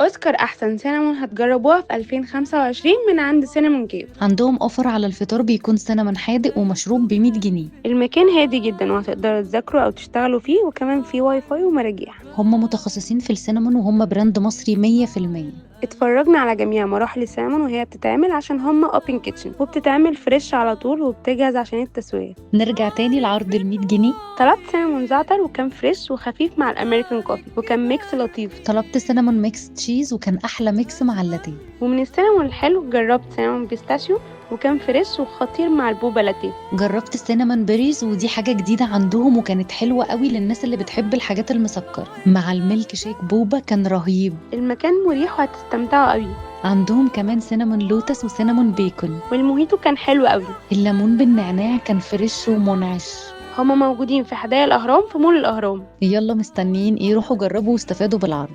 أوسكار أحسن cinnamon هتجربوها في 2025 من عند Cinnamon Cave. عندهم offer على الفطار، بيكون cinnamon حادق ومشروب ب100 جنيه. المكان هادي جدا وهتقدروا تذاكروا أو تشتغلوا فيه، وكمان فيه واي فاي ومراجيح. هم متخصصين في ال cinnamon وهم brand مصري 100%. اتفرجنا على جميع مراحل ال cinnamon وهي بتتعمل عشان هما open kitchen، وبتتعمل fresh على طول وبتجهز عشان التسوية. نرجع تاني لعرض ال100 جنيه. طلبت cinnamon زعتر وكان fresh وخفيف مع ال American coffee، وكان mix لطيف. طلبت cinnamon mix cheese وكان أحلى mix مع اللاتيه. ومن ال cinnamon الحلو جربت cinnamon pistachio وكان fresh وخطير مع ال boba latte. جربت ال cinnamon berries، ودي حاجة جديدة عندهم وكانت حلوة قوي للناس اللي بتحب الحاجات المسكرة، مع ال milkshake boba كان رهيب. المكان مريح وهتستمتعوا قوي. عندهم كمان cinnamon lotus و cinnamon bacon. والموهيتو كان حلو قوي. الليمون بالنعناع كان fresh ومنعش. هما موجودين في حدائق الأهرام في مول الأهرام. يلا مستنيين ايه؟ روحوا جربوا واستفادوا بالعرض.